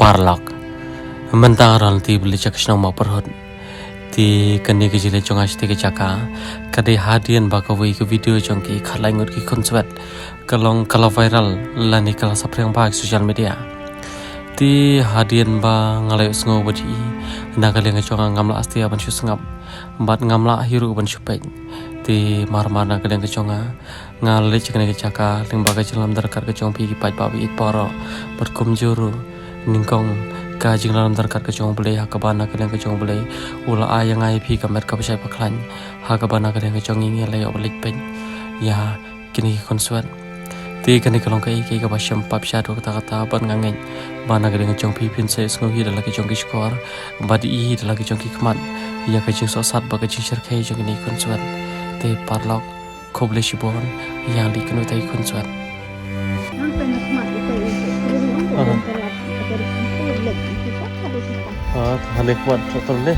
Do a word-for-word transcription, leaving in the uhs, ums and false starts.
Paralok, mynta nga ralti bli cha ka shnong Mawpyrhut. Te kane ka jingïaleh jong nga sha kane ka jaka ka dei hadien ba kawei ka video jong ki khatlai ngut ki khunswet ka long ka la viral lane ka la saphriang bha ha social media. Te hadien ba nga la ïohsngew ba jong i, na ka liang ka jong nga ngam lah shuh ban shu sngap bad ngam lah hi ruh ban shu peit. Te mar mar na ka liang ka jong nga, nga la leit sha kane ka jaka lyngba ka jingïalam drakar ka jong phi ki paidbah ba ïeit baroh, bad kumjuh ruh nyngkong ka jingïalam drakar ka jong U Blei, ha kaba na ka liang ka jong U Blei u la ai ïa nga ïa phi ka met kaba shai ba khlaiñ, ha kaba na ka liang ka jong ngi ngi la ïoh ban leit peit ïa kine ki khunswet. Te kane ka long kaei kaei kaba shem pap shaduh katta katta, bad nga ngeit ba na ka liang ka jong phi phin sa ïohsngew hi da la ki jong ki shkor bad i hi da la ki jong ki khmat ïa ka jingsohsat bad ka jingshyrkhei jong kine ki khunswet. Te paralok, khublei shibun ïa lade kine ki khunswet. Ah, hane khmat tractor ne.